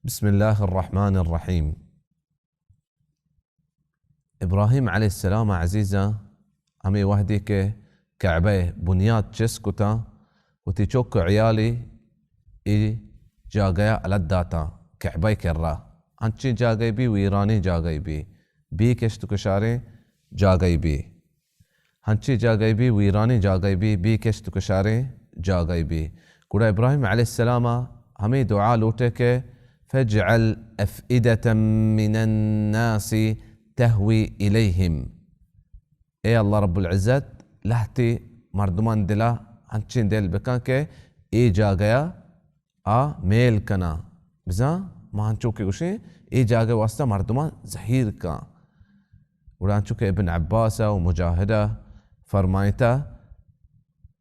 بسم اللہ الرحمن الرحیم۔ ابراہیم علیہ السلام عزیزاں، ہمے وہدے کہ کعبہ بنیاد چست کتاں، وتی چک و عیالی اے جاگہ ءَ الت داتاں، کعبہ ءِ کرا۔ انچیں جاگہے بی، ویرانیں جاگہے بی، بے کشت و کشاریں جاگہے بی۔ ہنچیں جاگہے بی، ویرانیں جاگہے بی، بے کشت و کشاریں جاگہے بی۔ گڑا ابراہیم علیہ السلام ءَ ہمے دعا لوٹے کہ فاجعل افئدة من الناس تهوي الیہم۔ اے اللہ رب العزت، لہتے مردمان دلا ہنچیں دل بکن کہ اے جاگہ ءَ آ میل کناں۔ بزاں ما انچو کہ گوشیں، اے جاگہ واسطہ مردماں زہیر کاں۔ گڑا انچو کہ ابن عباس ءَ و مجاہد ءَ فرمائتا،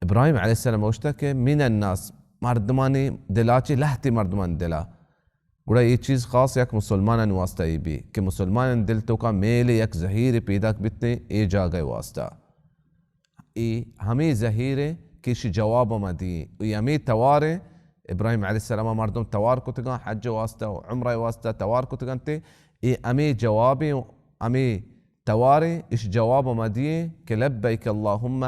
ابراہیم علیہ السلام گوشتا کہ من الناس، مردمانی دلا چی، لہتی مردمانی دلا۔ گڑا اے چیز خاص یک مسلمانانی واسطہ ای بی کہ مسلمانانی دل توکا میل یک زہیر پیداک بیتیں اے جاگہ واسطہ۔ اے ہمے زہیر ایں کہ ایشی جواب ما دئیں۔ اے ہمے توار ایں، ابراہیم علیہ السلام ءَ مردم توار کتگاں، حج واسطہ و عمرہ واسطہ توار کتگنت۔ اے ہمے جواب ایں، ہمے توار ایں، ایشی جواب ما دئیں کہ لبیک اللہم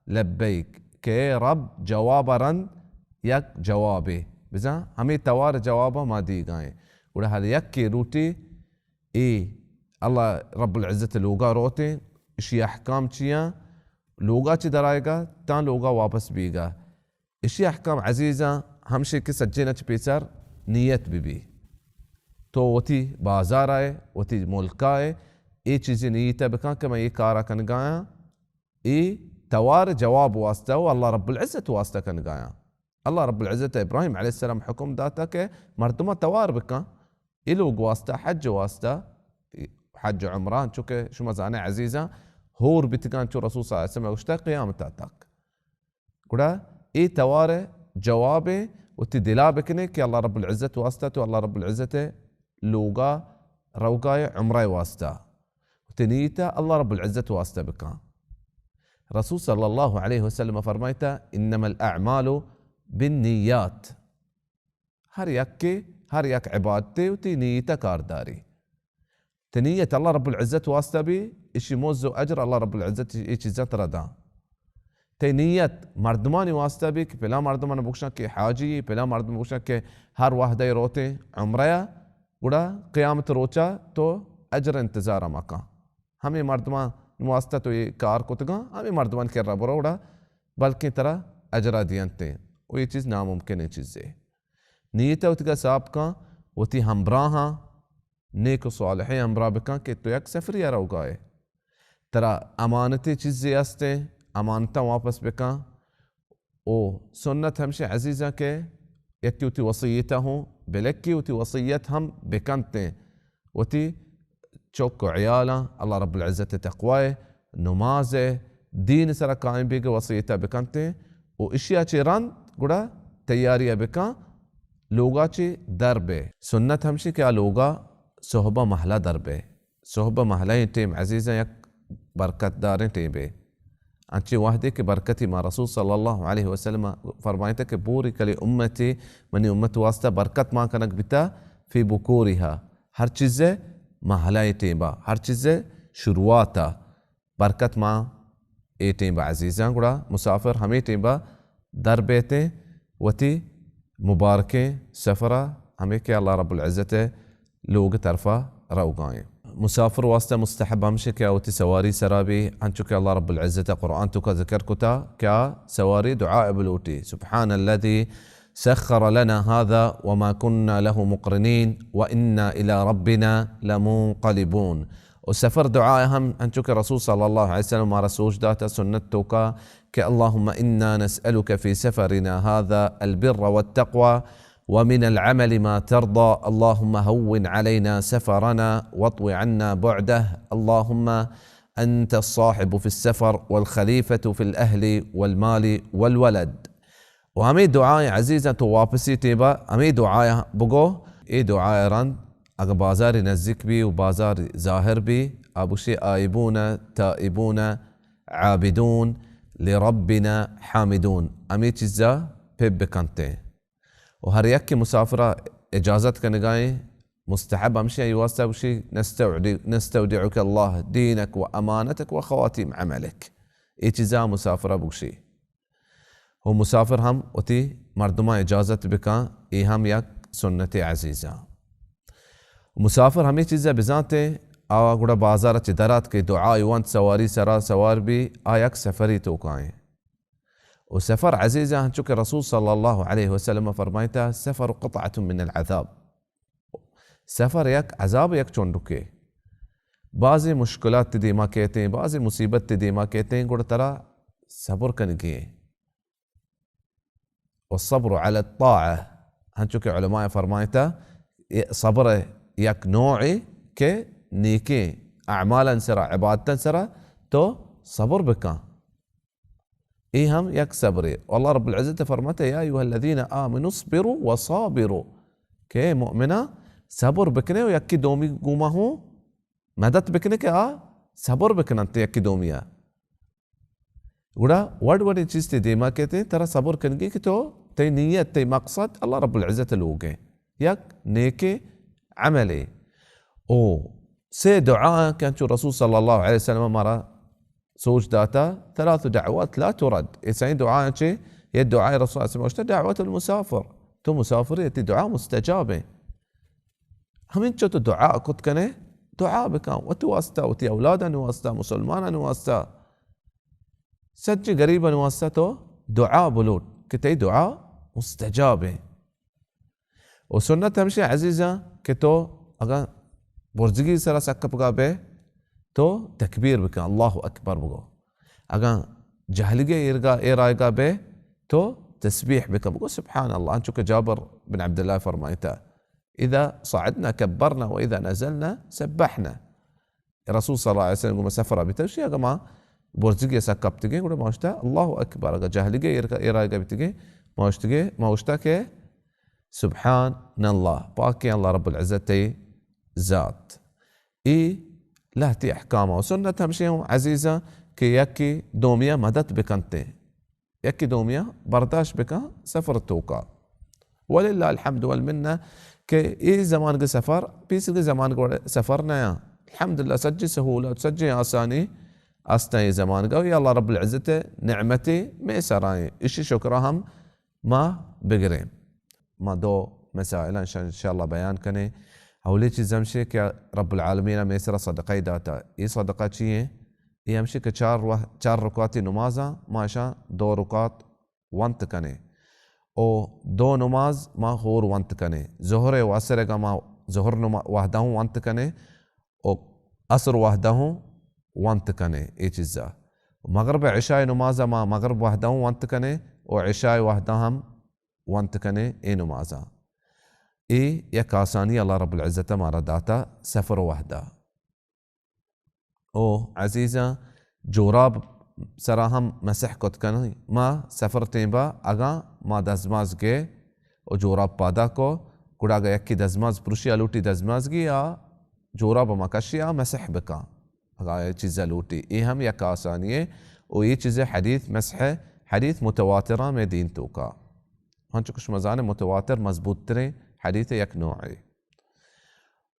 لبیک، کہ اے رب جواب رند یک جوابے۔ بزاں ہمے توار جواب ما دیگائیں۔ گڑا ہر یکے لوٹی اے اللہ رب العزت لوگا روتیں، اشی احکام چیاں؟ لوگا چی درائیگا تاں لوگا واپس بیگا۔ اشی احکام عزیزاں ہمشی کہ سجینا چی پیسر نیت بی بی۔ تو وتی بازار آئے، وتی ملک آئے، اے چیزی نیت بکن کہ من اے کارا کنگایاں، اے توار جواب واسطہ و اللہ رب العزت واسطہ کنگایاں۔ اللہ رب العزت ابراہیم علیہ السلام حکم داتا کہ مردماں توار بکن۔ اے لوگ واسطہ، حج واسطہ، حج و عمرہ، چونکہ شما زانے عزیزاں، ہور بیتگاں چو رسول صلی اللہ علیہ وسلم گوشتا قیامتا تک۔ گڑا اے توار جواب وتی دلا بکنے کہ اللہ رب العزت واسطہ تو اللہ رب العزت لوگا روگا عمرہ واسطہ۔ وتی نیتا اللہ رب العزت واسطہ بکن۔ رسول صلی اللہ علیہ وسلم فرمائتا، انما الاعمال بالنیات۔ ہر یکے، ہر یک عبادتے وتی نیت کارداری۔ تی نیت اللہ رب العزت واسطہ بی، اشی مز و اجر اللہ رب العزت اے چیزاں ترا داں۔ تی نیت مردمانی واسطہ بی کہ پلاں مردمان بگشاں کہ حاجی، پلاں مردم بگشاں کہ ہر وہدے روتیں عمرہ، گڑا قیامت روچا تو اجر انتظار مکن۔ ہمے مردمان واسطہ تو اے کار کتگاں، ہمے مردمان کرا برو گڑا بلکیں ترا اجرا دینتیں۔ و اے چیز ناممکنیں چیزے۔ نیت وتگا صاف کن، وتی ہمبراہاں نیک و صالحیں ہمبراہ بکن کہ تو یک سفری ء روگا ئے۔ ترا امانتی چیزے استیں، امانتاں واپس بکن۔ و سنت ہمشی عزیزاں کہ یکے وتی وصیتا ہوں بلکی، وتی وصیت ہم بکنتیں۔ وتی چک و عیالاں اللہ رب العزت تقوی، نماز، دین سرا قائم بیگ وصیتا بکنتیں و اشیا چہ رند گڑا تیاری بکن لوگا چہ در بے۔ سنت ہمشی کہ آ لوگا صحبہ محلہ در بے۔ صحبہ محلہ ٹیم عزیزاں یک برکت داریں ٹیمے۔ انچیں وہدے کہ برکتی ما رسول صلی اللہ علیہ وسلم فرمائتا کہ بورک لامتی، منی امت واسطہ برکت ما کنگ بیتا فی بکورہا، ہر چیزے محلہ ٹیما، ہر چیزے شروعاتا برکت ما اے ٹیما عزیزاں۔ گڑا مسافر ہمے ٹیما در بیتیں وتی مبارکیں سفرا، ہمے کہ اللہ رب العزت لوگ طرفا روگائیں۔ مسافر واسطہ مستحب ہمشی کہ آ وتی سواری سرا بی، انچو کہ اللہ رب العزت قرآن توکا ذکر کتا کہ آ سواری دعا بلوٹی، سبحان الذي سخر لنا هذا وما كنا له مقرنين وإنا إلى ربنا لمنقلبون۔ و سفر دعا ہم انچو کہ رسول صلی اللہ علیہ وسلم مارا سوچ داتا سنت توکا کہ اللهم إنا نسألك في سفرنا هذا البر والتقوى ومن العمل ما ترضى، اللهم هون علينا سفرنا واطو عنا بعده، اللهم أنت الصاحب في السفر والخليفة في الأهل والمال والولد۔ و ہمے دعائیں عزیزاں تو واپسی ٹیبا ہمے دعایا بگو۔ اے دعایا رند اگہ بازار نزیک بی و بازار ظاہر بی، آ بگشی آئبون تائبون عابدون لربنا حامدون، ہمے چیزا پہ بکنتیں۔ و ہر یکے مسافرا اجازت کنگائیں، مستحب ہمشی آئی واسطہ بگشی، نستودع-، نستودعک اللہ دینک و امانتک و خواتیم عملک۔ اے چیزا مسافرہ بگشی۔ و مسافر ہم وتی مردماں اجازت بکاں، اے ہم یک سنت عزیزاں۔ مسافر ہمے چیزا بزانتے، آ گڑا بازار چہ درات کہ دعائی وانت سواری سرا سوار بی، آ یک سفری توکائیں۔ و سفر عزیزاں، ہنچو کہ رسول صلی اللہ علیہ وسلم فرمائتا، سفر قطعة من العذاب۔ سفر یک عذاب، یک چنڈکے۔ بعضی مشکلات تی دیما کیتیں، بعضی مصیبت تی دیما کیتیں، گڑا ترا صبر کنگی ایں۔ والصبر على الطاعة، ہنچو کہ علماء فرمائتا، اے صبر یک نوعے کہ نیکیں اعمالاں سرا، عبادتاں سرا تو صبر بکن۔ اے ہم یک صبرے۔ اللہ رب العزت فرماتا، یا ایھا الذین آمنوا اصبروا وصابروا، کہ اے مؤمناں، صبر بکنے و یکی دومی گوما ہوں مدد بکنے کہ آ صبر بکننت یکی دومیا۔ گڑا وڑ وڑیں چیز تے دیما کیتیں، ترا صبر کنگی کہ تو تئی نیت، تئی مقصد اللہ رب العزت لوگیں یک نیکیں عملے۔ او سے دعا کہ انچو رسول صلی اللہ علیہ وسلم مارا سوچ داتا، ثلاث دعوات لا ترد۔ اے سئیں دعا چے؟ یہ دعا رسول صلی اللہ علیہ وسلم گوشتا، دعوت المسافر۔ تو مسافر ئے، تئی دعا مستجاب ایں۔ ہمینچو تو دعا کت کنے، دعا بکن، وتی واسطہ، وتی اولادانی واسطہ، مسلمانانی واسطہ، سجیں غریبانی واسطہ تو دعا بلوٹ کہ تئی دعا مستجاب ایں۔ و سنت ہمشی عزیزاں کہ تو اگاں برزگی سرا سکپگا بے تو تکبیر بکن، اللہ اکبر بگو۔ اگاں جہلگے ایرگا، ایرائگا بے تو تسبیح بکن، بگو سبحان اللہ، انچو کہ جابر بن عبداللہ فرمائتا، اذا صعدنا كبرنا واذا نزلنا سبحنا۔ رسول صلی اللہ علیہ وسلم گو ما سفر بیتا، شی اگاں ما برزگی سکپتگیں، گڑا ما اشتا اللہ اکبر، اگاں جہلگے ایر-، ایرائگا بیتگیں، ما اشتگے، ما اشتا کہ سبحان اللہ، پاکیں اللہ رب العزت ذات۔ ای لہتی احکام و سنت ہمشی ہوں عزیزاں کہ یکی دومیا مدد بکنتے، یکی دومیا برداشت بکن سفر توکا۔ وللہ الحمد والمنہ کہ ای زمانگ سفر، پیسرگی زمانگ وڑ سفر نیا۔ الحمدللہ سجی سہولت، سجی آسانی استاں ای زمانگا، یا اللہ رب العزت نعمتی میں سرائیں، اشی شکرہ ہم ما بگریں۔ ما دو مسائل انشاءاللہ بیان کنیں۔ اولی چیز ہمشی کہ رب العالمین میں سرا صدقہ داتا۔ ای صدقہ چی ہیں؟ ای ہمشی کہ چار وح-، چار رکعتی نمازاں ما اشاں دو رکعت ونت کنیں۔ او دو نماز ما ہور ونت کنیں۔ ظہر و عصر گا ما ظہر نما-، وحدہ ہوں ونت کنیں۔ او عصر وحدہ ہوں ونت کنیں ای چیزا۔ مغرب عشاء نماز ما مغرب وحدہ ہوں ونت کنیں۔ او عشاء وحدہ ہم ونت کنیں اے نمازاں۔ اے یک آسانی اللہ رب العزت مارا داتا سفر وحدہ۔ او عزیزاں، جوراب سرا ہم مسح کت کنیں۔ ما سفر تیمبا اگاں ما دزماز گے و جوراب پادا کو، گڑا اگاں یکی دزماز پروشی آ لوٹی دزماز گی آ جوراب ما کشی آ مسح بکاں۔ اگاں اے چیز لوٹی، اے ہم یک آسانی ہے۔ و اے چیز حدیث مسح، حدیث متواترہ میں دین توکا۔ ہنچو کہ شما زانے متواتر مضبوط تریں حدیث یک نوع ہے۔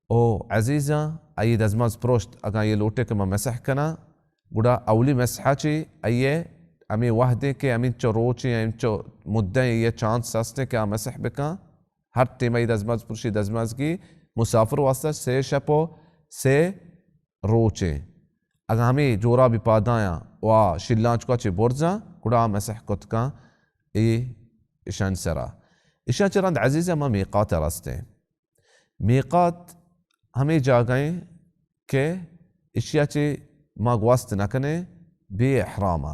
او عزیزاں، آئی دزماز پروشت، اگاں یہ لوٹے کہ من مسح کناں، گڑا اولی مسحا چی آئیے ہمیں وحدے کہ ہمیں چو روچیں، ہمیں چو مدیں یہ چانس ہستیں کہ آ مسح بکاں۔ ہر ٹیم آئی دزماز پروشی دزماز گی مسافر واسطہ سے شپ و سے روچیں۔ اگاں ہمیں جورابی پادایاں و آ شیلانچکا چی برزاں، گڑا آ مسح کت کاں اے اشانی سرا۔ اشاں چہ رند عزیزاں ما میقات رستیں۔ میقات ہمے جاگہ ایں کہ اشیا چہ ما گوست نہ کنیں بے احراما۔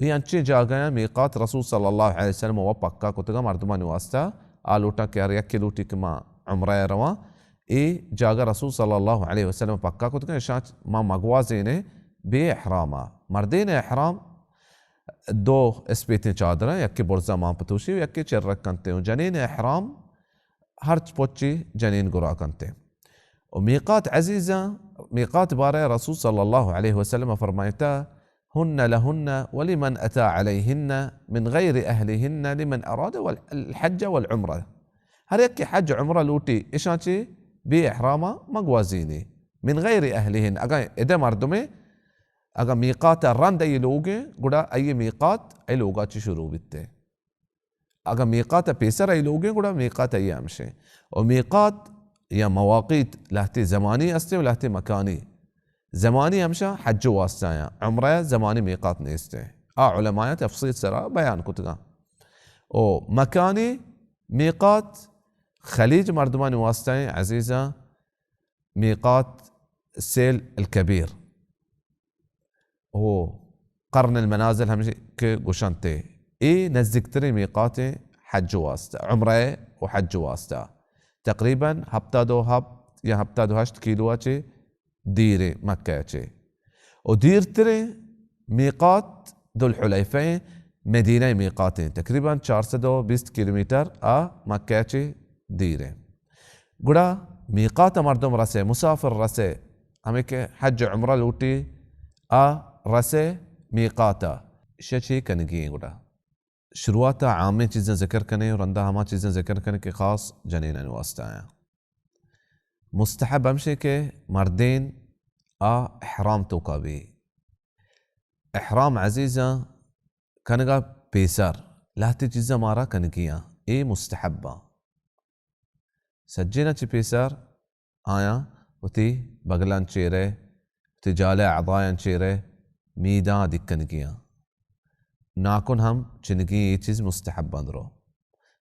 اے انچیں جاگہ ایں میقات رسول صلی اللہ علیہ وسلم و پکا کتگا مردمانی واسطہ، آ لوٹاں کہ ہر یکے لوٹی کہ ما عمرہ ء رواں۔ اے جاگہ رسول صلی اللہ علیہ وسلم پکا کتگا، اشاں ما مگوازینے بے احراما۔ مردین احرام دو اسپیتیں چادراں، یکے برزا مان پتوشی و یکے چرک کنتے و جنین احرام ہرچ پچی جنین گرا کنتے۔ و میقات عزیزاں، میقات بارہ رسول صلی اللہ علیہ وسلم فرمائتا، هن لهن ولمن أتى عليهن من غير أهلهن لمن أراد الحج والعمرة۔ ہر یک کہ حج عمرہ لوٹی، اشاں چی بے احراما مگوازینی۔ من غیر اہلہن، اگاں ادے مردمے، اگاں میقات رند ای لوگیں، گڑا ای میقات ای لوگا چی شروع بیتے۔ اگاں میقات پیسر ای لوگیں، گڑا میقات ای ہمشیں۔ و میقات یا مواقیت لہتے زمانی استیں و لہتے مکانی۔ زمانی ہمشہ حج واسطہ آیاں، عمرہ زمانی میقات نیستیں۔ آ علماء تفصیل سرا بیان کتگاں۔ و مکانی میقات خلیج مردمانی واسطہ ہیں عزیزاں، میقات سیل الکبیر و قرن المنازل ہمشی کہ گوشنتے۔ اے نزدیکترین میقات حج واسطہ، عمرہ و حج واسطہ۔ تقریباً ہپتاد و ہپت یا ہپتاد و ہشت کیلو چے دیریں مکہ چے۔ و دیرترین میقات ذوالحلیفہ، مدینہ میقات ہیں، تقریباً چار سد و بیست کیلومتر آ مکہ چے دیریں۔ گڑا میقات مردم رسے، مسافر رسے، ہمیں کہ حج عمرہ لوٹی، آ رسے میقات، شہ چی کنگی ہیں گڑا؟ شروعات عامیں چیزیں ذکر کنے و رندا ہما چیزیں ذکر کنے کہ خاص جنینانی واسطہ آیاں۔ مستحب ہمشے کہ مردین آ احرام توکا بی۔ احرام عزیزاں کنگا پیسر لہتی چیزاں مارا کنگیاں، اے مستحباں۔ سجیناں چہ پیسر آیاں وتی بگلاں چیرے، وتی جالے اعضایاں چیرے میداں دکنگیاں۔ ناکن ہم چنگی اے چیز مستحباں درو۔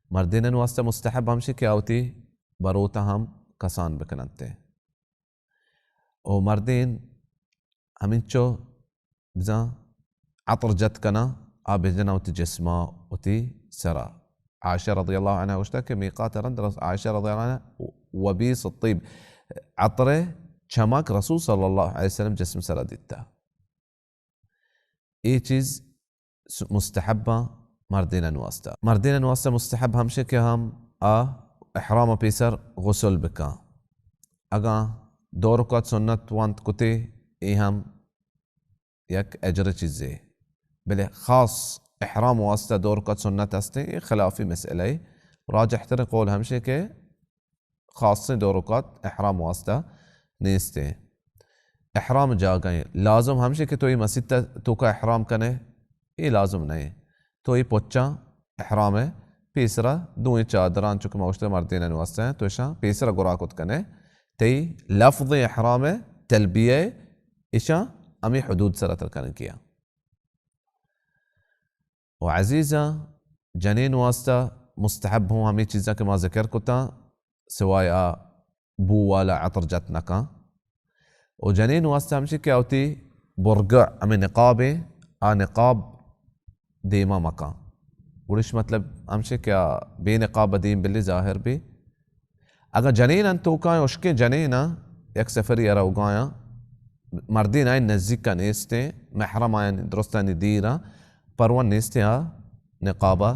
مردینن واسطہ مستحب ہمشی کہ آ وتی بروتاں ہم کسان بکننتے۔ و مردین ہمینچو بزاں عطر جت کناں، آ بجناں وتی جسما، وتی سرا۔ عائشہ رضی اللہ عنہا گوشتا کہ میقات رند رس-، عائشہ رضی اللہ عنہا وبیس الطیب، عطر چمک رسول صلی اللہ علیہ وسلم جسم سرا دیتا۔ اے چیز س-، مستحباں مردینن واسطہ۔ مردینن واسطہ مستحب ہمشے کہ ہم آ احرام پیسر غسل بکاں۔ اگاں دو رکعت سنت وانت کتے، اے ہم یک اجر چیزے۔ بلے خاص احرام واسطہ دو رکعت سنت ہستیں، اے خلافی مسئلہ ہے۔ راجح ترین قول ہمشے کہ خاصیں دو رکعت احرام واسطہ نیستیں۔ احرام جاگہ ہیں۔ لازم ہمشے کہ تو اے مسیت توکا احرام کنے، اے لازم نہیں۔ تو اے پچاں احرام پیسرا دوئیں چادراں چونکہ ما گوشتگ مردینانی واسطہ ہیں، تو اشاں پیسرا گرا کت کنے۔ تئی لفظ احرام، تلبیہ، اشاں ہمیں حدود سرا تر کنگی ایں۔ و عزیزاں، جنین واسطہ مستحب ہوں ہمیں چیزاں کہ ما ذکر کتاں، سوائے آ بو والا عطر جت نکاں۔ و جنین واسطہ ہمشی کہ آ وتی برگع ہمیں نقاب ہیں، آ نقاب دیما مکاں۔ گڑش مطلب ہمشی کہ آ بے نقاب دیم بلی ظاہر بی۔ اگاں جنین انت توکاں، اشکیں جنین آں، یک سفری ء روگایاں، مردین آئین نزیک ء نیستیں، محرم آئین درستانی دیر آں، پرون نیستیں آ نقاب ء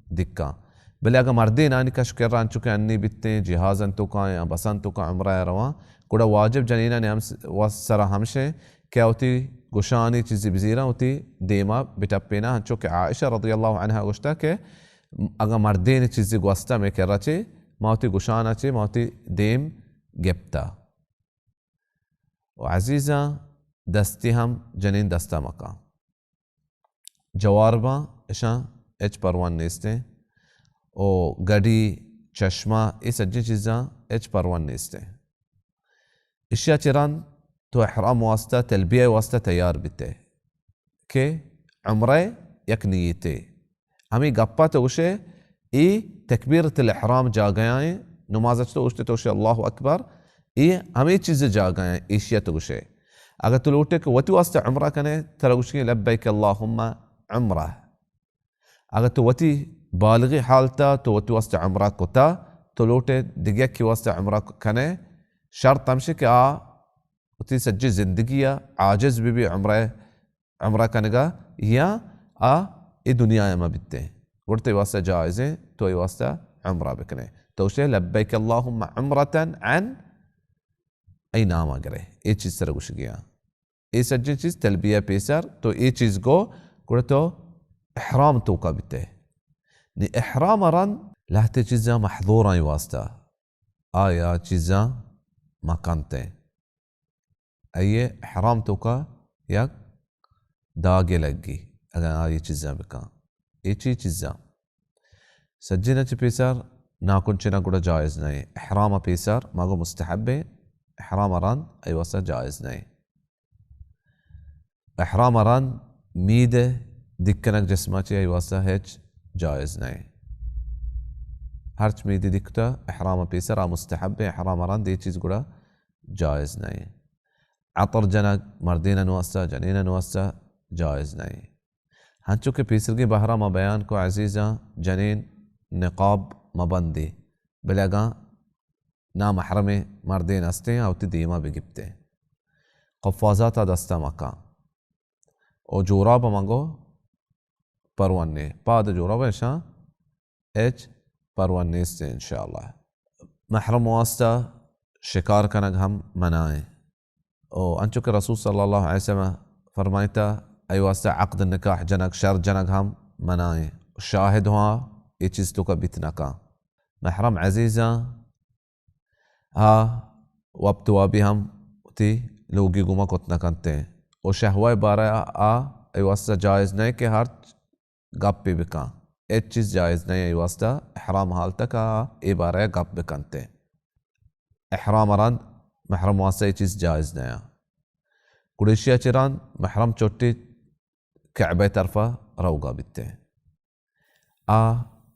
دکاں۔ بلے اگاں مردین آنی کش کرا انچو کہ انی بیتیں، جہاز انت توکاں یا بس انت توکاں عمرہ ء رواں، گڑا واجب جنینانی ہم س-، و سرا ہمشیں کہ آ وتی گشانی چیزی بزیراں، وتی دیما بٹپیناں، انچو کہ عائشہ رضی اللہ عنہا گوشتا کہ اگاں مردین چیزی گوستہ مئے کرا چے، ما وتی گشانا چے، ما وتی دیم گپتا۔ و عزیزاں، دستی ہم جنین دستا مکاں۔ جوارباں اشاں ہچ پروان نیستیں۔ و گڈی، چشمہ، اے سجیں چیزاں ہچ پروان نیستیں۔ اشیا چہ رند تو احرام واسطہ، تلبیہ واسطہ تیار بیتے کہ عمرہ یک نیتے۔ ہمیں گپا تو گوشے، اے تکبیرۃ الاحرام جاگہائیں، نماز اچ تو گوشتے تو گوشے اللہ اکبر، اے ہمیں چیز جاگہائیں، ایشیا تو گوشے۔ اگر تو لوٹے کہ وتی واسطہ عمرہ کنے، ترا گوشگیں لبیک اللہم عمرہ۔ اگاں تو وتی بالغی حالتا تو وتی واسطہ عمرہ کتا، تو لوٹے دگہ یکے واسطہ عمرہ کنے، شرط ہمشی کہ آ وتی سجی زندگی ء عاجز بہ بی عمرہ، عمرہ کنگا، یا آ اے دنیا ء مہ بیتے، گڑ تئی واسطہ جائزیں تو اے واسطہ عمرہ بکنے۔ تو گوشے لبیک اللہم عمرة عن ای نام ء گرے، اے چیز سر گوشگیاں۔ اے سجیں چیز تلبیہ پیسر تو اے چیز گو، گڑا تو احرام توکا بیتے۔ نی احرام رند لہتے چیزاں محظورانی واسطہ آیا چیزاں مکنتے۔ اے احرام توکا یک داگے لگی، اگاں آئی چیزاں بکن۔ اے چی چیزاں؟ سجین چہ پیسر ناکن چنا گڑا جائز نہ۔ احرام پیسر ماگو مستحب، احرام رند اے واسطہ جائز نہ۔ احرام رند مید دکنگ جسما چہ اے واسطہ ہچ جائز نہ۔ ہرچ مید دکتا احرام پیسر آ مستحب، احرام رند اے چیز گڑا جائز نہ۔ عطر جنگ مردینن واسطہ، جنینن واسطہ جائز نہ۔ ہنچو کہ پیسرگیں بہرا ما بیان کو عزیزاں، جنین نقاب مبندی، بلے اگاں نامحرم مردین ہستیں، آ وتی دیما بگپتیں۔ قفازاتا دستا مکاں۔ او جوراب مگو پرون نے۔ پاد جوراب اشاں ہچ پرون نیست انشاءاللہ۔ محرم واسطہ شکار کنگ ہم منع ایں۔ او انچو کہ رسول صلی اللہ علیہ وسلم فرمائتا، اے واسطہ عقد نکاح جنگ، شر جنگ ہم منع ایں۔ شاہد ہوا اے چیز توکا بیت نکاں۔ محرم عزیزاں، آ وپت وابی ہم وتی لوگی گوما کت نکنتے۔ او شہوہ بارہ آ اے واسطہ جائز نہ کہ ہرچ گپے بکاں۔ ہچ چیز جائز نہ اے واسطہ احرام حال تک آ اے بارہ گپ بکنتے۔ احرام رند محرم واسطہ اے چیز جائز نہ۔ گڑیشیا چران محرم چٹی کعبہ طرفا روگا بیتے۔ آ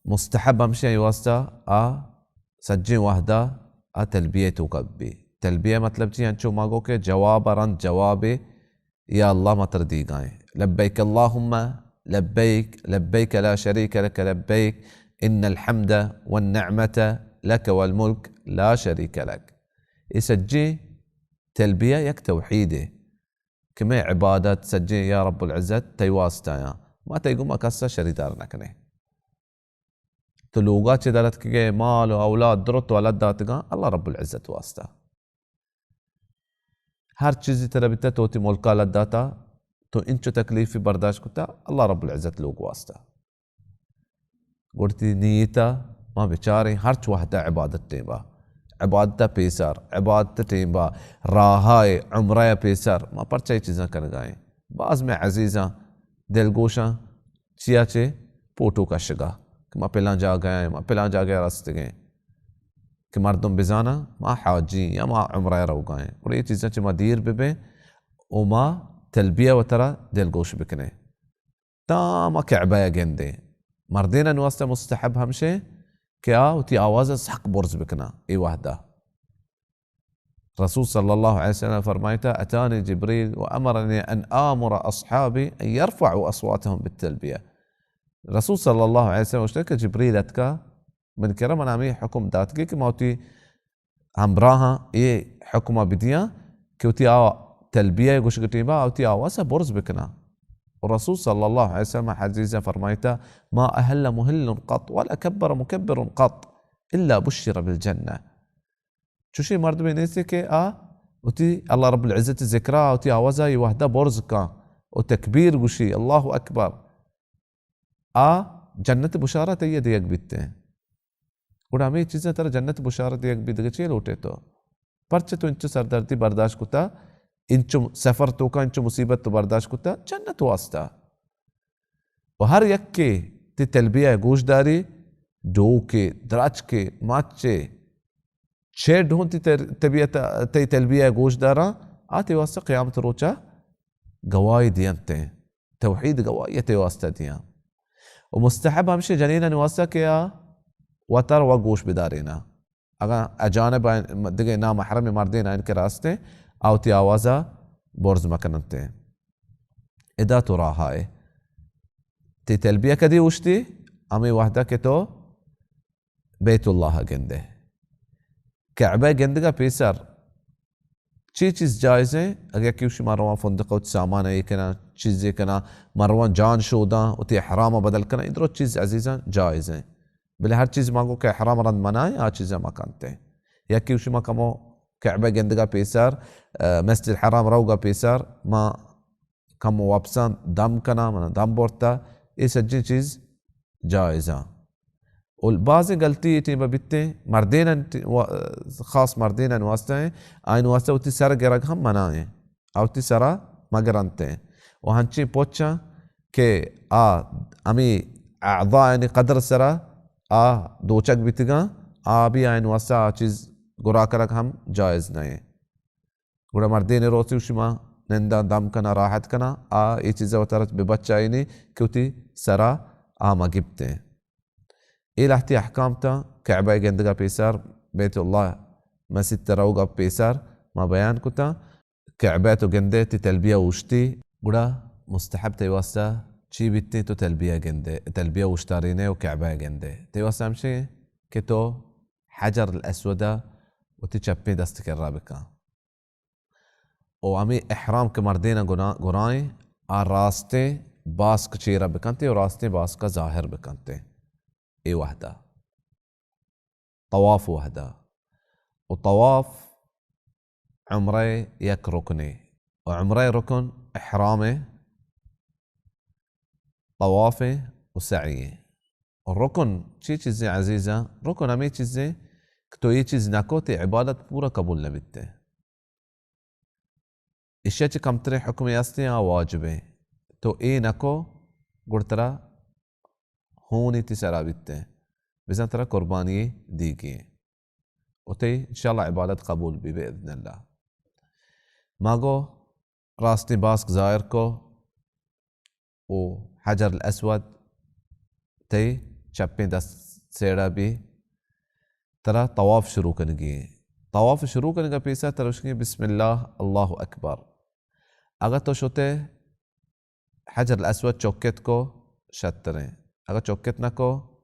مستحب ہمشی اے واسطہ آ سجیں وہدا آ تلبیہ توکا بی۔ تلبیہ مطلب چی؟ انچو ما گو کہ جواب رند جواب یا اللہ ما تر دیگائیں۔ لبیک اللہم لبیک، لبیک لا شریک لک لبیک، ان الحمد والنعمت لک والملک لا شریک لک۔ اے سجیں تلبیہ یک توحید ہے۔ کہ مئے عبادت سجیں یا رب العزت تئی واسطہ آں، ما تئی گوما کسا شریدار نہ کنیں۔ تو لوگا چہ در اتکگئے، مال و اولاد درت و الد داتگاں اللہ رب العزت واسطہ۔ ہر چیزی ترا بیتا تو وتی ملکا الد داتا، تو انچو تکلیفی برداشت کتا اللہ رب العزت لوگ واسطہ۔ گڑتی نیتا ما بچاریں ہرچ وہدا عبادت ٹیمبا، عبادت پیسر، عبادت ٹیمبا، راہائے عمرہ پیسر، ما پرچہ اے چیزاں کنگائیں؟ باز میں عزیزاں دلگوشاں چیا چے پوٹو کشگا کہ ما پلاں جاگہ ایں، ما پلاں جاگہ رستگیں کہ مردم بزاناں ما حاجی یا ما عمرہ روگائیں۔ گڑا اے چیزاں چے ما دیر ببیں و ما تلبیہ وترا دلگوش بکنیں۔ تاں ما کعبہ ء گندیں۔ مردینانی واسطہ مستحب ہمشے کہ آ وتی آواز ء سک برز بکناں۔ اے وہدا رسول صلی اللہ علیہ وسلم فرمائتا، اتانی جبریل و امرنی ان آمر اصحابی ان یرفعوا اصواتهم بالتلبیہ۔ رسول صلی اللہ علیہ وسلم گوشتا کہ جبریل اتکا من کرا، من ہمے حکم داتگی کہ ما وتی ہمراہاں اے حکم ء بدیاں کہ وتی آ تلبیہ ء گوشگ ٹیمبا آ وتی آواز ء برز بکناں۔ و رسول صلی اللہ علیہ وسلم حدیث ء فرمائتا، ما اہل محل قط ولا کبر مکبر قط الا بشر بالجنہ۔ چوشیں مردمے نیست کہ آ وتی اللہ رب العزت ذکرا وتی آواز ء اے وہدا برز کاں و تکبیر گوشی، اللہ اکبر۔ آ جنت بشارت آئی ء دیگ بیت۔ گڑا ہمے چیزاں ترا جنت بشارت دیگ بیت، دگہ چے لوٹے تو؟ پرچہ تو انچو سردردی برداشت کتا، انچو سفر توکا انچو مصیبت تو برداشت کتا جنت واسطہ؟ و ہر یکے تی تلبیہ گوش داری، ڈوکے، درچکے، مچے، چیڈ ہوں تی تر-، طبیعت، تی تلبیہ گوش داراں، آ تی واسطہ قیامت روچا گواہی دینتیں، توحید گواہی تی واسطہ دیاں۔ و مستحب ہمشی جنینانی واسطہ کہ آ وتر و گوش بدارینا۔ اگاں اجانب آئین، دگہ نامحرم مردین آئین کہ راستیں، آ وتی آوازا برز مکننتیں۔ ادا تو راہائے۔ تی تلبیہ کدی اوشتی؟ ہمے وہدا کہ تو بیت اللہ ء گندے۔ کعبہ ء گندگ ء پیسر چی چیز جائز ایں؟ اگہ یکے گوشی ما رواں فندق ء سامان ء اے کناں، چیزے کناں، ما رواں جان شوداں، وتی احرام ء بدل کناں، اے درو چیز عزیزاں جائز ایں۔ بلے ہر چیز ما گو کہ احرام رند منع ایں، آ چیزاں ما کنت ایں۔ یکے گوشی ما کمو کعبہ ء گندگ ء پیسر، ء، مسجد الحرام روگ ء پیسر ما کمو وپساں دم کناں، من دم برتا، اے سجیں چیز جائزاں۔ و بازیں غلطی اے ٹیم ءَ بیتیں، مردیناں ٹی-، وا-، خاص مردیناں واسطہ ایں، آئین واسطہ وتی سر گرگ ہم منع ایں، آ وتی سرا مگرنتیں۔ و ہنچیں پوچاں کہ آ ہمے اعضایانی قدر سرا آ دوچگ بیتگاں، آ بھی آئین واسطہ آ چیز گرا کنگ ہم جائز نہ ایں۔ گڑا مردین روچی شما ننداں دم کناں راحت کناں، آ اے چیزا وتارا بہ بچائینی کہ وتی سرا آ مگپتیں۔ اے لہتی احکام تاں کعبہ گندگا پیسر، بیت اللہ مسیت روگا پیسر ما بیان کتاں۔ کعبہ تو گندے تئی تلبیہ اوشتی، گڑا مستحب تئی واسطہ چی بیتیں؟ تو تلبیہ گندے، تلبیہ اوشتارینے و کعبہ گندے۔ تئی واسطہ ہمشی کہ تو حجر الاسود وتی چپیں دست کرا بکن۔ و ہمے احرام کہ مردین گنا-، گرائیں، آ راستیں باسک چیرا بکنتے و راستیں باسکا ظاہر بکنتے۔ اے وہدا، طواف وہدا۔ و طواف عمرہ یک رکنے۔ و عمرہ رکن احرام، طواف و سعی۔ رکن چی چیزیں عزیزاں؟ رکن ہمے چیزیں کہ تو اے چیز نکو، تئی عبادت پورا قبول نہ بیتے۔ ایشی ءَ چہ کمتریں حکمے ہستیں، آ واجبیں۔ تو اے نکو، گڑ ترا ہونی تئی سرا بیتیں۔ بزاں ترا قربانی دیگی ایں۔ و تئی انشاءاللہ عبادت قبول بی باذن اللہ۔ ما گو راستیں باسک ظاہر کو، و حجر الاسود تئی چپیں دست سیڑا بی، ترا طواف شروع کنگی ایں۔ طواف شروع کنگا پیسا ترا گوشگی بسم اللہ، اللہ اکبر۔ اگاں تو شتے حجر الاسود چکت کو شتریں، اگاں چکت نہ کو،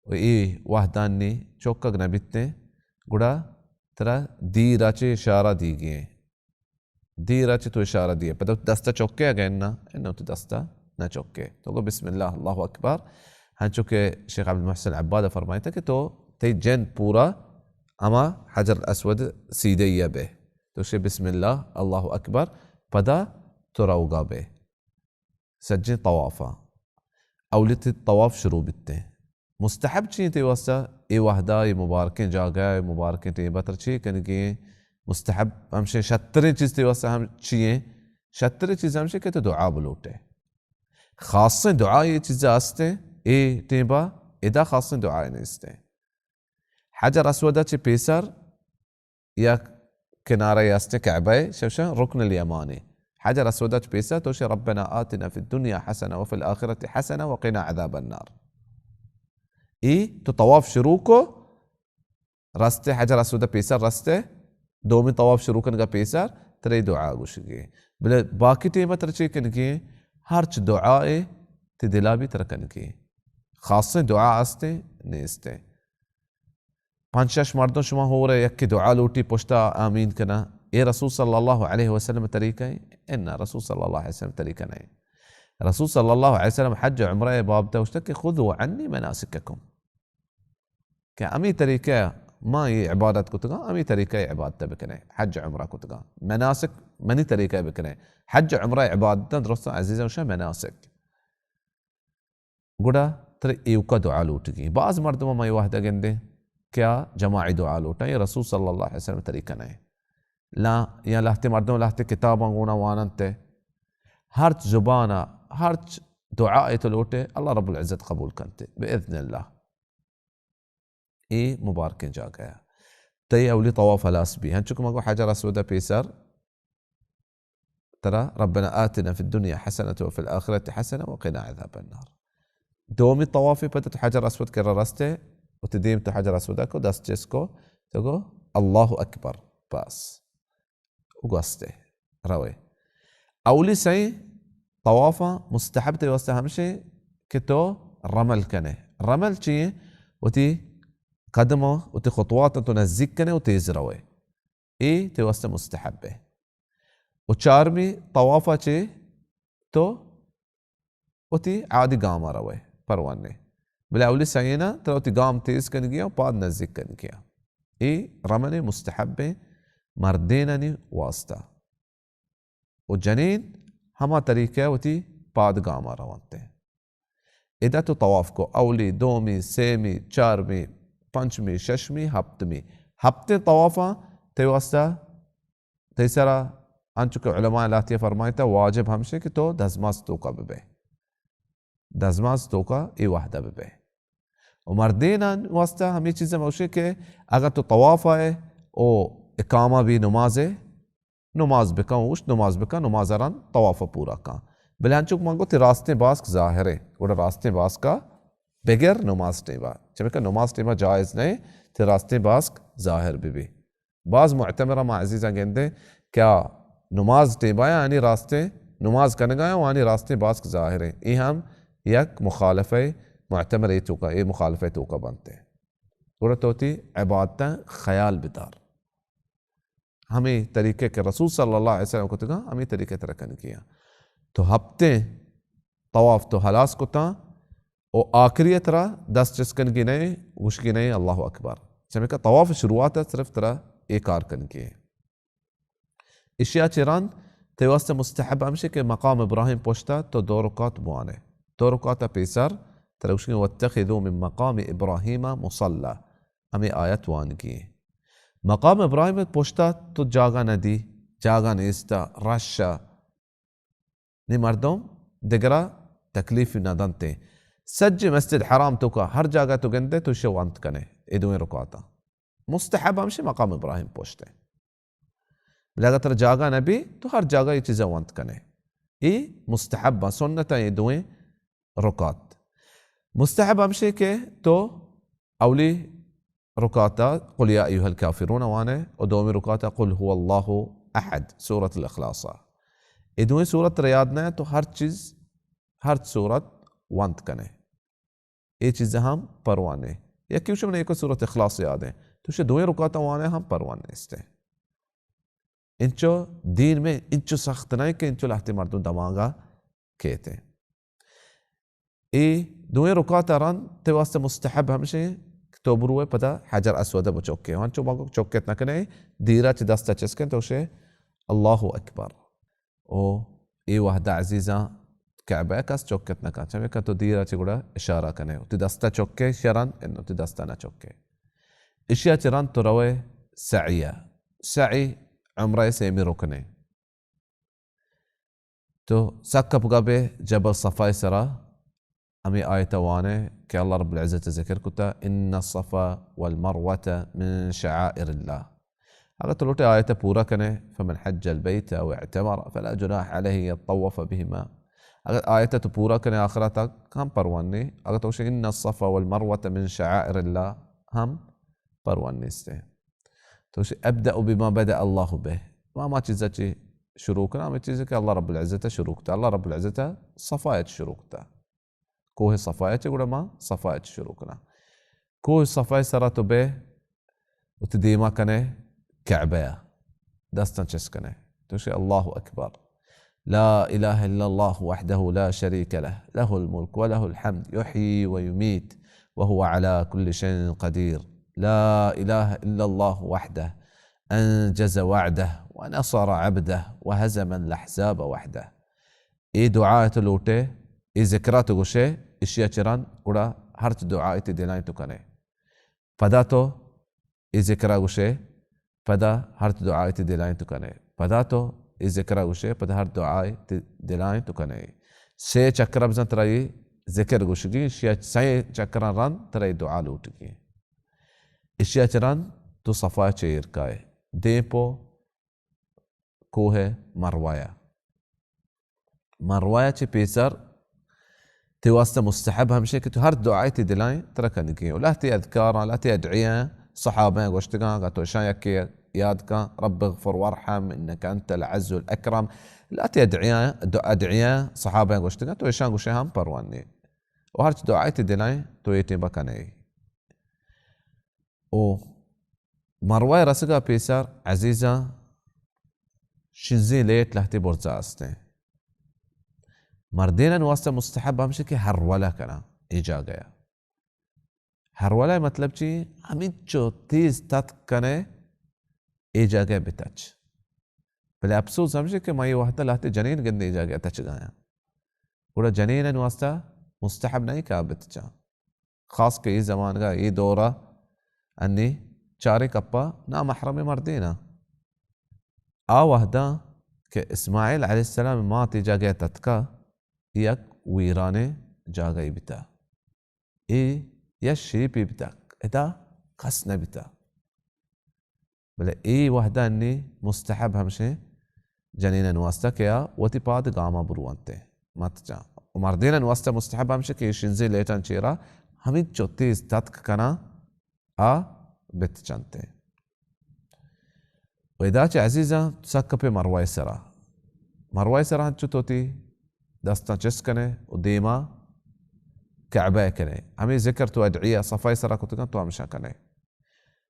و اے وہدانی چکگ نہ بیتیں، گڑا ترا دیرا چہ اشارہ دیگی ایں۔ دیرا چہ تو اشارہ دیئے۔ پدا دستا چکے اگہ انا، انا تو دستا نہ چکے۔ تو گو بسم اللہ، اللہ اکبر۔ ہنچو کہ شیخ عبد المحسن عباد فرمائیتا کہ تو تئی جند پورا ہما حجر الاسود سیدھے یا بے۔ تو شے بسم اللہ، اللہ اکبر، پدا تو روگا بے۔ سجیں طوافا۔ اولی تئی طواف شروع بیتیں۔ مستحب چی ایں تئی واسطہ؟ اے وہدا، اے مبارکیں جاگہ، اے مبارکیں ٹیمبا ترا چی کنگی ایں؟ مستحب ہمشیں، شتریں چیز تئی واسطہ ہم چی ایں؟ شتریں چیز ہمشیں کہ تو دعا بلوٹے۔ خاصیں دعا اے چیزا ہستیں، اے ٹیمبا ادا خاصیں دعا نیستیں۔ حجر اسودا چہ پیسر یک کنارہ ہستیں کعبہ، شوشا رکن الیمانی۔ حجر اسودا چہ پیسر تو شے ربنا آتنا فی الدنیا حسنہ وفی الآخرۃ حسنہ وقنا عذاب النار۔ اے تو طواف شروع کو، رستے حجر اسودا پیسر رستے، دومی طواف شروع کنگا پیسر ترے دعا گوشگی۔ بلے باقی ٹیمہ ترا چی کنگی؟ ہرچ دعائے تئی دلا بی ترا کنگی۔ خاصیں دعا ہستیں؟ نیستیں۔ پنچ شش مردم شما ہورے، یکے دعا لوٹی، پشتا آمین کنا۔ اے رسول صلی اللہ علیہ وسلم طریقہ ایں؟ انا، رسول صلی اللہ علیہ وسلم طریقہ نہ ایں۔ رسول صلی اللہ علیہ وسلم حج و عمرہ بابتا گوشتا کہ خذوا عنی مناسککم۔ کہ ہمے طریقہ ما اے عبادت کتگاں، ہمے طریقہ عبادت بکنے، حج عمرہ کتگاں۔ مناسک منی طریقہ بکنے۔ حج عمرہ عبادت درستاں عزیزاں گوشاں مناسک۔ گڑا ترا ایوکا دعا لوٹگی۔ بعض مردم ما اے وہدہ گندیں کہ آ جماعی دعا لوٹاں، اے رسول صلی اللہ علیہ وسلم طریقہ نہ ایں۔ لا، یا لہتے مردم لہتے کتاباں گونا واننتے۔ ہرچ زبانا، ہرچ دعا تو لوٹے، اللہ رب العزت قبول کنتے، باذن اللہ۔ اے مبارکیں جاگہ۔ تئی اولی طواف ہلاس بی۔ ہنچو کہ ما گو حجر اسود پیسر ترا ربنا آتنا فی الدنیا حسنۃ وفی الآخرۃ حسنۃ وقنا عذاب النار۔ دومی طواف پد تو حجر اسود کرا رستے، و تئی دیم تو حجر اسود کو، دست چست کو، تو گو اللہ اکبر، بس۔ و گوستے، روے۔ اولی سئیں طوافا مستحب تئی واسطہ ہمشیں کہ تو رمل کنے۔ رمل چیئے؟ وتی قدم، وتی خطوات تو نزدیک کنے و تیز روے۔ اے تئی واسطہ مستحب ایں۔ و چارمی طوافا چے تو وتی عادی گاما روئے، پرواہ نیں۔ بلے اولی سئینا ترا وتی گام تیز کنگی و پاد نزدیک کنگی۔ اے رمل مستحب ایں مردینانی واسطہ۔ و جنین ہما طریقہ وتی پاد گاما رونت۔ ادا تو طواف کو، اولی، دومی، سیمی، چارمی، پنچمی، ششمی، ہپتمی۔ ہپتیں طوافاں تئی واسطہ، تئی سرا، انچو کہ علماء لہتیا فرمائتا، واجب ہمشے کہ تو دزماز توکا ببے۔ دزماز توکا اے وہدہ ببے۔ و مردینان واسطہ ہمے چیز موشے کہ اگر تو طواف آئے او اقامہ بی نمازے، نماز بکن، اوشت نماز بکن، نماز رند طواف پورا کن۔ بلے انچو کہ من گو تئی راستیں باسک ظاہریں، گڑا راستیں باسکا بگر نماز ٹیما۔ چمیکہ نماز ٹیما جائز نہیں، تئی راستیں باسک ظاہر بی بی۔ باز معتمر ما عزیزاں گندیں کہ آ نماز ٹیما آنی راستیں نماز کنگا و آنی راستیں باسک ظاہریں۔ اے ہم یک مخالفہ معتمر اے توکا، اے مخالفہ توکا بنتے۔ گڑا تو تئی عبادتاں خیال بدار۔ ہمے طریقے کہ رسول صلی اللہ علیہ وسلم کتگاں، ہمے طریقے ترا کنگی آں۔ تو ہپتیں طواف تو ہلاس کتاں و آخری ترا دست چست کنگی نہیں، گوشگی نہیں، اللہ اکبر۔ چمیکہ طواف شروعات صرف ترا اے کار کنگی۔ اشیا چہ رند تئی واسطہ مستحب ہمشی کہ مقام ابراہیم پشتا تو دو رکعت بوانے۔ دو رکعت پیسر ترا گوشگی، واتخذوا من مقام ابراہیم مصلی۔ ہمے آیت وانگی۔ مقام ابراہیم پشتا تو جاگہ ندی، جاگہ نیستا، رشا، نی مردم دگرا تکلیف نہ دنتے۔ سجے مسجد حرام توکا ہر جاگہ تو گندے تو شو انت کنے اے دوئیں رکعتاں۔ مستحب ہمشی مقام ابراہیم پشتے۔ بلے اگر ترا جاگہ نہ بی تو ہر جاگہ اے چیزا وانت کنے۔ اے مستحب، سنت اے دوئیں رکعت۔ مستحب ہمشی کہ تو اولی رکعتا قل یا ایھا الکافرون وانے و دومی رکعتا قل ھو اللہ احد، سورۃ الاخلاص۔ اے دوئیں سورت ترا یاد نہ تو ہر چیز، ہر سورت وانت کنے۔ اے چیز ہم پرواہ نے۔ یکی گوشے من ایک سورت اخلاص یاد ہے۔ تو شے دوئیں رکعتا وانے ہم پرواہ نیستے۔ انچو دین میں انچو سخت نہیں کہ انچو لہتے مردم دماغا کیتے۔ اے دوئیں رکعتا رند تئی واسطہ مستحب ہمشیں کہ تو بروئے پدا حجر اسود بچکے۔ ہنچو ما چکت نہ کنے، دیرا چہ دستا چست کن تو شے اللہ اکبر۔ او اے وہدہ عزیزاں کعبہ کس چکت نہ کن۔ چمے کہ تو دیرا چہ گڑا اشارہ کنے۔ تئی دستا چکے شرن، انو تئی دستا نہ چکے۔ اشیا چہ رند تو روئے سعی۔ سعی عمرہ سیمی رکنے۔ تو سک کپگا بے جبل صفا سرا، ہمے آیت وانے کہ اللہ رب العزت ذکر کتا، ان الصفا والمروة من شعائر اللہ۔ اگر تو لوٹے آیت پورا کنے، فمن حج البیت او اعتمر فلا جناح علیہ ان یطوف بہما۔ اگر آیت تو پورا کنے آخرا تک ہم پرواہ نے، اگر تو گوشے ان الصفا والمروة من شعائر اللہ ہم پرواہ نیستے۔ تو گوشے ابدأ بما بدأ اللہ بہ۔ ما ہما چیزا چی شروع کناں، ہمے چیزے کہ اللہ رب العزت شروع کتا۔ اللہ رب العزت صفا چ شروع کتا۔ کوہ صفا چ گڑا ما صفا چ شروع کناں۔ کوہ صفا سرا تو بے و تئی دیما کنے کعبہ، دستاں چست کنے۔ تو گوشے اللہ اکبر۔ لا إله إلا الله وحده لا شريك له، له الملك وله الحمد، يحيي ويميت، وهو على كل شيء قدير. لا إله إلا الله وحده، أنجز وعده، ونصر عبده، وهزم الأحزاب وحده۔ اے دعا تو لوٹے، اے ذکرا تو گوشے، اشیا چہ رند گڑا ہرچ دعا تئی دلائیں تو کنے۔ پدا تو اے ذکرا گوشے، پدا ہرچ دعائے تئی دلائیں تو کنے۔ پدا تو اے ذکرا گوشے، پدا ہر دعائے تئی دلائیں تو کنے۔ سے چکر بزن ترا اے ذکر گوشگی، اشیا سے چکراں رند ترا اے دعا لوٹگی۔ اشیا چہ رند تو صفا چہ ایر کائے۔ دیم پو کوہ مروہ ءَ۔ مروہ ءَ چہ پیسر تئی واسطہ مستحب ہمشے کہ تو ہر دعائے تئی دلائیں ترا کنگی۔ و لہتے اذکاراں، لہتے ادعیاں صحابہ گوشتگاں، اگاں تو اشاں یکے یاد کن، رب اغفر وارحم انک انت العز الاکرم۔ لہتے ادعیاں، دعا، ادعیاں صحابہ گوشتگاں، تو اشاں گوشے ہم پرواہ نے۔ و ہرچ دعائے تئی دلائیں تو اے ٹیم بکنے۔ و مروہ ءَ رسگ ءَ پیسر عزیزاں شنزیں لیٹ لہتے برزا استیں۔ مردینانی واسطہ مستحب ہمشی کہ ہرولہ کناں اے جاگہ ءَ۔ ہرولہ ءِ مطلب چی؟ ہمینچو تیز تتک کنے اے جاگہ ءَ بتچ۔ بلے افسوس ہمشی کہ ما اے وہد ءَ لہتے جنین گندیں اے جاگہ ءَ تچگایاں۔ گڑا جنینانی واسطہ مستحب نہ ایں کہ آ بتچاں۔ خاص کہ اے زمانگا، اے دورا انی چاریں کپا نامحرم مردینا۔ آ وہدا کہ اسماعیل علیہ السلام ماتی جاگہ تتکا، یک ویرانیں جاگہی بیتا۔ اے یا شیپی بیتا، ادا کس نہ بیتا۔ بلے اے وہدا انی مستحب ہمشیں جنینانی واسطہ کہ آ وتی پاد گاما برونتے، مت جاں۔ و مردینانی واسطہ مستحب ہمشیں کہ اے شنزیں لیٹان چیرا ہمینچو تیز تتک کناں آ بت چنتے۔ و ادا چہ عزیزاں سک پہ مروہ سرا۔ مروہ سرا ہنچو تو تی دستاں چست کنے و دیما کعبہ کنے۔ ہمیں ذکر تو ادعیہ صفا سرا کتگاں تو ہمشاں کنے۔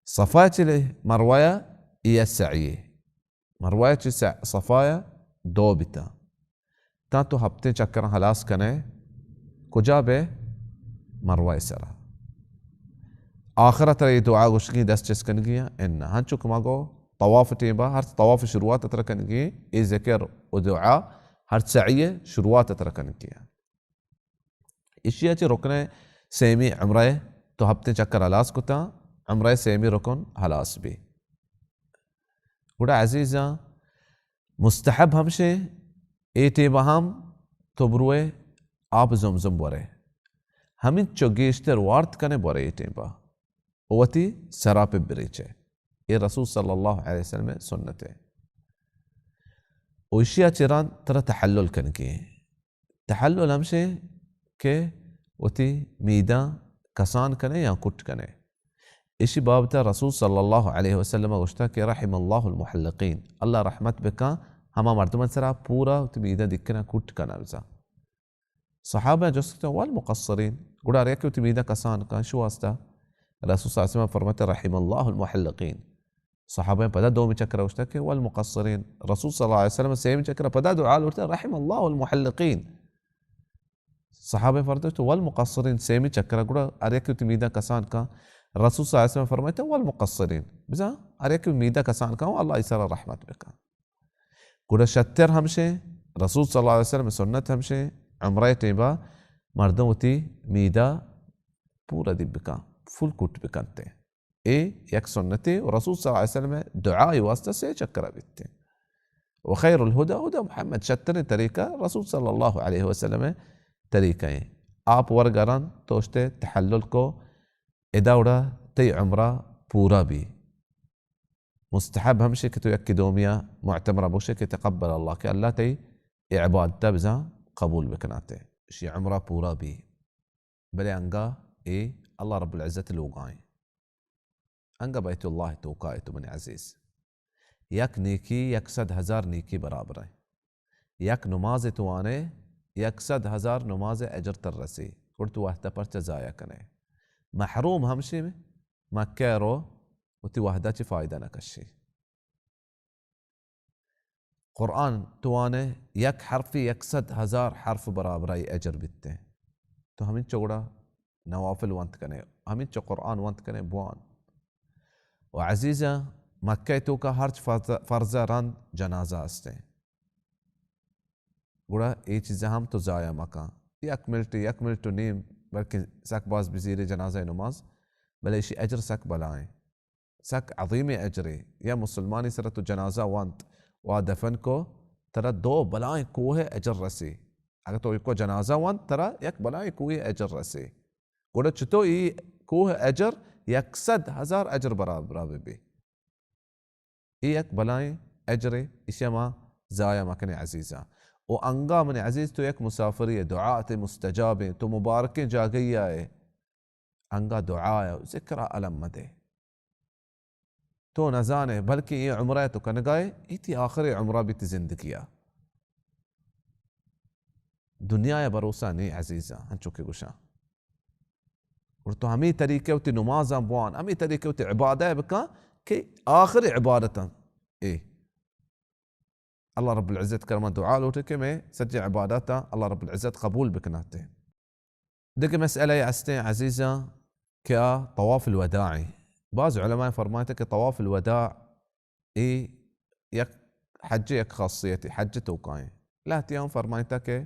صفا چلے مروہ اے سعی۔ مروہ چہ سع-، صفا دو بیتا۔ تاں تو ہپتیں چکراں ہلاس کنے، کجا بے؟ مروہ سرا۔ آخر ترا اے دعا گوشگی دست چست کنگی ایں؟ اناں۔ ہنچو کہ ما گو طواف ٹیمبا، ہر طواف شروعات ترا کنگی، اے ذکر و دعا ہر سعی شروعات ترا کنگی ایں۔ اشیا چہ رکن سیمی عمرہ تو ہپتیں چکر ہلاس کتا، عمرہ سیمی رکن ہلاس بی۔ گڑا عزیزاں، مستحب ہمشیں، اے ٹیمبا ہم تو بروئے آپ زمزم برے۔ ہمینچو گیشتر وارت کنے برے اے ٹیمبا۔ و وتی سرا پہ بریچے۔ اے رسول صلی اللہ علیہ وسلم سنتے۔ و اشیا چہ رند ترا تحلل کنگی ایں۔ تحلل ہمشیں کہ وتی میداں کسان کنے یا کٹ کنے۔ اشی بابتا رسول صلی اللہ علیہ وسلم گوشتا کہ رحم اللہ المحلقین، اللہ رحمت بکاں ہما مردمان سرا پورا وتی میداں دکنا کٹ کنا بزاں۔ صحابہ جست کتا والمقصرین، گڑا ہر یکے وتی میداں کسان کاں، شو واسطہ رسول صلی اللہ علیہ وسلم فرماتے رحم اللہ المحلقین۔ صحابہ پدا دومی چکر گوشتا کہ والمقصرین۔ رسول صلی اللہ علیہ وسلم سیمی چکر پدا دعا لوٹتا رحم اللہ المحلقین۔ صحابہ فرماتے والمقصرین، سیمی چکر گڑا ہر یکے وتی میداں کسان کاں۔ رسول صلی اللہ علیہ وسلم فرماتے والمقصرین، بزاں ہر یکے میداں کسان کاں، اللہ ایسرا رحمت بکاں۔ گڑا شتر ہمشیں، رسول صلی اللہ علیہ وسلم سنت ہمشیں، عمرہ ٹیمبا مردم وتی میدا پورا دی بکن، فل کٹ بکنتے۔ اے یک سنتے و رسول صلی اللہ علیہ وسلم دعائی واسطہ سے چکر بیتے۔ و خیر الہدی ہدی محمد، شتریں طریقہ رسول صلی اللہ علیہ وسلم طریقہ ایں۔ آپ ورگران توشتے تحلل کو، ادا وڑا تئی عمرہ پورا بی۔ مستحب ہمشی کہ تو یکی دومیا معتمرہ بوشے کہ تقبل اللہ، کہ اللہ تئی اے عبادتا بزاں قبول بکناتے، اشی عمرہ پورا بی۔ بلے انگا اے اللہ رب العزت لوگائیں، انگا بیت اللہ توکائے تو من عزیز، یک نیکی یک صد ہزار نیکی برابر ایں۔ یک نماز تو وانے، یک صد ہزار نماز اجر تر رسی، گڑ تو وحدہ پرچہ ضائع کنے؟ محروم ہمشی مکہ رو، وتی وحدہ چی فائدہ نہ کشی۔ قرآن تو وانے، یک حرفی یک صد ہزار حرف برابرائی اجر بیتے۔ تو ہمینچو گڑا نوافل ونت کنے، ہمینچو قرآن ونت کنے بوان۔ و عزیزاں، مکہ توکا ہرچ فرض، فرض رند جنازہ استیں۔ گڑا اے چیزاں ہم تو ضائع مکن۔ یک منٹ، یک منٹ و نیم، بلکہ سک باز بزیرے جنازہ نماز، بلے اشی اجر سک بلائیں۔ سک عظیمیں اجرے۔ یا مسلمانی سرا تو جنازہ وانت و آ دفن کو، ترا دو بلائیں کوہ اجر رسی۔ اگر تو ایکو جنازہ وانت، ترا یک بلائیں کوہ اجر رسی۔ گڑا چتو ای کوہ اجر یک صد ہزار اجر برابر بہ بی۔ ای یک بلائیں اجرے، اشیا ما ضائع مکنے عزیزاں۔ و انگا من عزیز تو یک مسافری ئے، دعا تے مستجابیں، تو مبارکیں جاگہی آئے۔ انگا دعا ء ذکر ء الم مدے۔ تو نزانے، بلکیں اے عمرہ ء تو کنگائے، اے تی آخری عمرہ بیت زندگی ء۔ دنیا ء بھروسہ نی عزیزاں، انچو کہ گوشاں۔ اور تو ہمیں طریقے وتی نمازاں بوان، ہمیں طریقے وتی عبادت بکن کہ آخری عبادتاں اے۔ اللہ رب العزت کرما دعا لوٹے کہ میں سجے عبادتاں اللہ رب العزت قبول بکناتے۔ دگہ مسئلہ ہستیں عزیزاں کہ آ طواف الوداع ایں۔ بعض علماء فرمائتا کہ طواف الوداع اے یک حج یک خاصیت حج توکائیں۔ لہتیاں فرمائتا کہ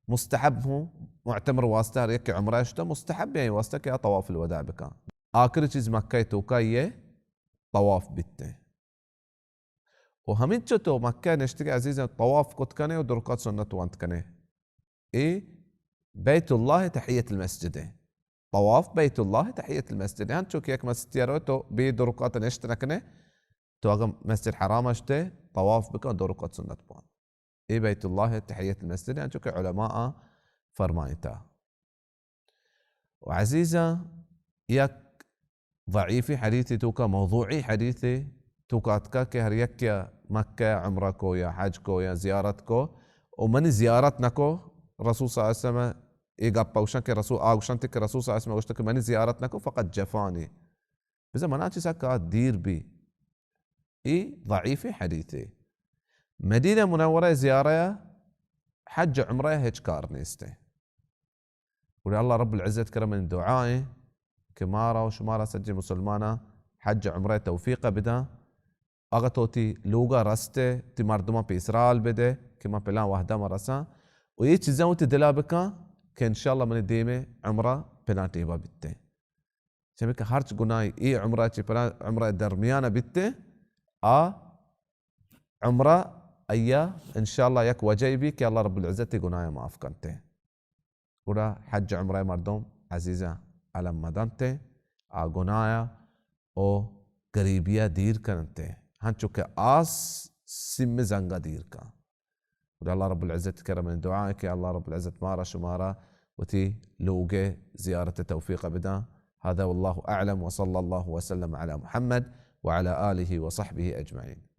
مستحب ہوں، معتمر واسطہ ہر یک عمرہ شتا مستحب ہیں واسطہ کہ آ طواف الوداع بکا۔ آخری چیز مکہ توکا یہ طواف بیتے۔ و ہمینچو تو مکہ نشتگ عزیزاں طواف کت کنے و دو رکعت سنت وانت کنے۔ اے بیت اللہ تحیت المسجد ہے۔ طواف بیت اللہ تحیت المسجد ہے۔ ہنچو کہ یک مسجد رو تو بے دو رکعت نشت نکنے، تو اگر مسجد حرام اشتے طواف بکن دو رکعت سنت بوان۔ اے بیت اللہ تحیت المسجد ہے، ہنچو کہ علماء فرمائتا۔ و عزیزاں، یک ضعیفی حدیثے توکا، موضوعی حدیثے توکا اتکا کہ ہر یک یا مکہ عمرہ کو یا حج کو یا زیارت کو و منی زیارت نکو، رسول صلی اللہ علیہ وسلم اے گپ گوشن کہ رسول آ گوشنت کہ رسول صلی اللہ علیہ وسلم گوشت کہ منی زیارت نکو فقط جفانی۔ بزاں منا چہ سکا دیر بی۔ اے ضعیف حدیثے۔ مدینہ منورہ زیارہ حج عمرہ ہچ کار نیستے۔ گڑا اللہ رب العزت کرا منی دعا ایں کہ مارا و شمارا سجیں مسلماناں حج عمرہ توفیق بداں۔ اگہ تو تی لوگا رستے، تی مردماں پیسرا حال بدے کہ من پلان وہدا من رساں۔ و اے چیزاں وتی دلا بکاں کہ انشاءاللہ منی دیمے عمرہ پلان ٹیبا بیتے۔ چمی کہ ہرچ گناہی اے عمرہ چہ پلان عمرہ درمیان بیتے، آ عمرہ ایا انشاءاللہ یک وجہ بی کہ اللہ رب العزت گناہ معاف کنتے۔ گڑا حج عمرہ مردم عزیزاں علم مدنتے، آ گناہ او غریبیا دیر کنتے، ہنچو کہ آس سیم زنگا دیر کن۔ گڑا اللہ رب العزت کرا منی دعا ہے کہ اللہ رب العزت مارا شمارا وتی لوگ زیارت توفیق بداں۔ هذا والله أعلم وصلى الله وسلم على محمد وعلى آله وصحبه أجمعين۔